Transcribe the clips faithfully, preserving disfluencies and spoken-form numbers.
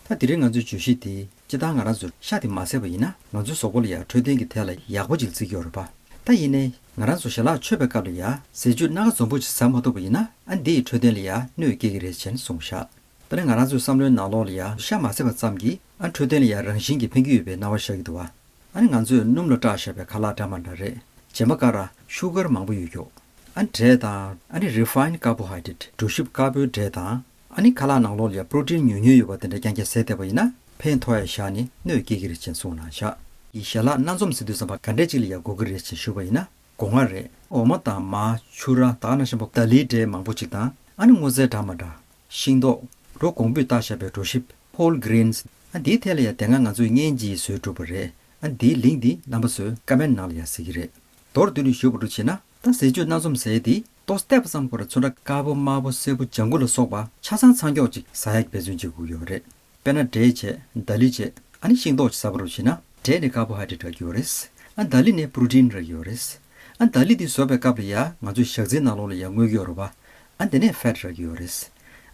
ད་དེ་རིང་ང་ཚོའི་བརྗོད་གཞི་དེ་སྤྱིར་བཏང་ང་རང་ཚོ་ཤ་དེ་མ་བཟས་པ་ཡིན་ན་ང་ཚོའི་གཟུགས་པོ་ལ་ཡང་འཕྲོད་བསྟེན་གྱི་ཐད་ལ་ཡག་པོ་ཅིག་བརྩི་གི་ཡོད་རེད་པ། ད་ཡིན་ནའི་ང་རང་ཚོ་ཞལ་ལག་མཆོད་པའི་སྐབས་ལ་ཡང་ཟས་བཅུད་སྣ་ཁ་འཛོམས་པོ་ཅིག་ཟ་མ་ཐུབ་པ་ཡིན་ན་ཨ་འདི་ཡིས་འཕྲོད་བསྟེན་ལ་ཡང་གནོད་སྐྱེལ་གྱི་རེད་ཅེས་གསུངས་བཞག་དཔེར་ན་ང་རང་ཚོའི་བསམ་བློའི་ནང་ལོགས་ལ་ཡང་ཤ་མ་བཟས་པ་ཙམ་གྱིས་ཨ་འཕྲོད་བསྟེན་ལ་ཡང་རང་བཞིན་གྱིས་ཕན་གྱི་ཡོད་པའི་སྣང་བ་ཤར་གྱི་འདུག་བ། ཨ་ནི་ང་ཚོས་སྣུམ་ལ་བཀྲ་བཞག་པའི་ཁ་ལག་འདྲ་མ་འདྲ་རེད། རྗེས་མ་ཀ་ར་ཤུ་གར་མང་པོ་ཡོད་ཀྱོག་ཨ་ནི་འབྲས་དང་ཨ་ནི་རི་ཕ་ཡིན་ཌི་ཀར་བོ་ཧའི་ཌེ་རེ་ཊི་གྲོ་ཞིབ་དཀར་པོའི་འབྲས་དང་ཨ་ནི་ཁ་ལག་ནང་ལོགས་ལ་ཡང་པྲོ་ཊིན་ཉུང་ཉུང་ཡོད་པ་དེ་འདྲ་རྐྱང་རྐྱང་ཟས་བསྡད་པ་ཡིན་ན་ཕན་ཐོགས་ཡ་བཞག་ནས་གནོད་སྐྱེལ་གྱི་རེད་ཅེས་གསུངས་གནང་བཞག་ཡི་ཞལ་ལག་སྣ་འཛོམས་ཟེར་དུས་ཙམ་པ་ག་འདྲས་ཅིག་ལ་ཡང་དགོས་ཀྱི་རེད་ཅེས་ཞུས་པ་ཡིན་ན། སྒོ་ང་རེད། འོ་མ་དང་མར་ཆུ་ར་ད་ག་ནང་བཞིན་པ་ད་ལིའི་འབྲས་མང་པོ་ཅིག་དང་ཨ་ནི་སྔོ་ཚལ་འདྲ་མ་འདྲ། ཤིང་ཏོག་རོ་གོང་བུས་བཏགས་བཞག་པའི་གྲོ་ཞིབ་ཧོལ་གྷི་རེན་སི། ཨ་འདིའི་ཐད་ལ་ཡང་དེ་སྔ་ང་ཚོས་བརྙན་ཅིག་བཟོས་གྲུབ་པ་རེད། ཨ་འདིའི་ལིང་ཀི་འདི་རྣམ་པ་ཚོས་ཀོ་མེན་ཊི་ནང་ལ་ཡང་གཟིགས་ཀྱི་རེད། མདོར་བསྡུས་ནས་ཞུ་བ་འདྲ་བྱས་ན་ད་ཟས་བཅུད་སྣ་འཛོམས་ཟས་དེ་ཏོག་ཙམ་བལྟས་པ་ཙམ་ཁོ་ར་ཚོན་ཁྲ་དཀར་པོ་དམར་པོ་སེར་པོ་ལྗང་གུ་ལ་སོགས་པ་ཆ་ཚང་ཚང་ཀྱོག་ཅིག་ཟ་ཡག་འབད་བརྩོན་བྱེད་དགོས་ཀྱི་ཡོད་རེད། དཔེར་ན་འབྲས་བྱས་ད་ལི་བྱས་ཨ་ནི་ཤིང་ཏོག་ཅིག་ཟ་བ་འདྲ་བྱས་ན་འབྲས་ནི་ཀར་བོ་ཧའི་ཌེ་རེ་ཊི་རག་གི་ཡོད་རེད། ཨ་ད་ལི་ནི་པྲོ་ཊིན་རག་གི་ཡོད་རེད། ཨ་ད་ལི་འདི་བཟོ་བའི་སྐབས་ལ་ཡང་ང་ཚོའི་ཞག་རྩིའི་ནང་ལོགས་ལ་ཡང་དངོས་ཀྱི་ཡོད་རེད་པ། ཨ་དེ་ནས་ཕེ་ཊི་རག་གི་ཡོད་རེད།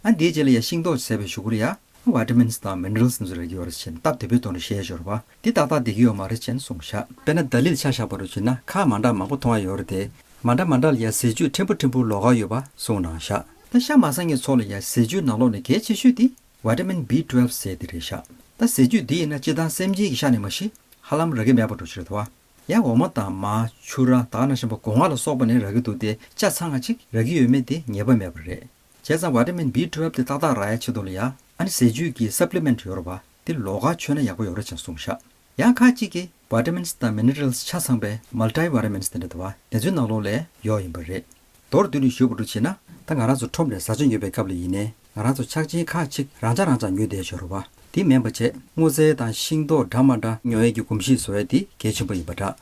ཨ་དེའི་རྗེས་ལ་ཡང་ཤིང་ཏོག་ཟས་པའི་གཞུག་གུ་ལ་ཡང་བི་ཊ་མིན་སི་དང་མི་ནི་རལ་སི་འདི་ཚོ་རག་གི་ཡོད་རེད་ཅེས་སྟབས་བདེ་པོའི་ཐོག་ནས་བཤད་ཡོད་རེད་པ། འདི་ཏག་ཏག་བསྡད་ཀྱི་ཡོད་མ་རེད་ཅེས་གསུངས་ཤག་དཔེར་ན་ད་ལི་ལ་ཆ་བཞག་པ་འདྲ་བྱས་ན་ཁག་མ་འདྲ་མང་པོ་མཐོང་ཡ་ཡོད་རེད་དེ། མ་འདྲ་མ་འདྲ་ལ་ཡང་ཟས་བཅུད་ཕྲན་བུ་ཕྲན་བུ་ལོགས་ཀ་ཡོད་པ་གསུངས་གནང་ཤག་ད་ཤ་མ་ཟ་མཁན་ཚོ་ལ་ཡང་ཟས་བཅུད་ནང་ལོགས་ནས་གལ་ཆེ་ཤོས་དེ་བི་ཊ་མིན་བི་ཊུ་ཝེལ་ཝ་ཟས་དེ་རེད་ཤག་ད་ཟས་བཅུད་འདི་ཡིན་ན་སྤྱིར་བཏང་སེམས་ཅན་གྱི་ཤ་ནས་མ་གཞི་ཧ་ལམ་རག་གི་མེད་པ་འདྲ་ཅིག་རེད་དོ། ཡང་འོ་མ་དང་མར་ཆུ་ར་ད་ག་ནང་བཞིན་པ་སྒོ་ང་ལ་སོགས་པ་ནས་རག་གི་འདུག་སྟེ་ཆ་ཚང་བ་ཅིག་རག་གི་ཡོད་མེད་དེ་ངེས་པ་མེད་པ་རེད། བྱས་ཙང་བི་ཊ་མིན་བི་ཊུ་ཝེལ་ཝ་དེ་ཏག་ཏག་རག་ཡ་ཆེད་དུ་ལ་ཡང་ཨ་ནི་ཟས་བཅུད་ཀྱི་སབ་ལི་མེན་ཊི་ཡོད་རེད་པ། དེ་ལོགས་ཀ་མཆོད་ན་ཡག་པོ་ཡོད་རེད་ཅེས་གསུངས་ཤག་ཡང་ཁག་ཅིག་གིས་བི་ཊ་མིན་སི་དང་མི་ནི་རལ་སི་ཆ་ཚང་པའི་མལ་ཊི་བི་ཊ་མིན་སི་དེ་འདྲ་འདུག་པ་དེ་ཚོའི་ནང་ལོགས་ལ་ཡོད་ཡིན་པ་རེད། མདོར་བསྡུས་ནས་ཞུ་བ་འདྲ་བྱས་ན་ད་ང་རང་ཚོ་ཁྲོམ་ནས་བཟའ་བཅུད་ཉོ་བའི་སྐབས་ལ་ཡིན་ནའི་ང་རང་ཚོ་ཆག་ཆེན་ཁག་ཅིག་རང་འཇགས་རང་འཇགས་ཉོས་བསྡད་ཡོད་རེད་པ། དེ་མིན་པ་བྱས་སྔོ་ཚལ་དང་ཤིང་ཏོག་འདྲ་མ་འདྲ་ཉོ་ཡས་ཀྱི་གོམས་གཤིས་བཟོ་ཡས་དེ་གལ་ཆེན་པོ་ཡིན་པ་འདྲ།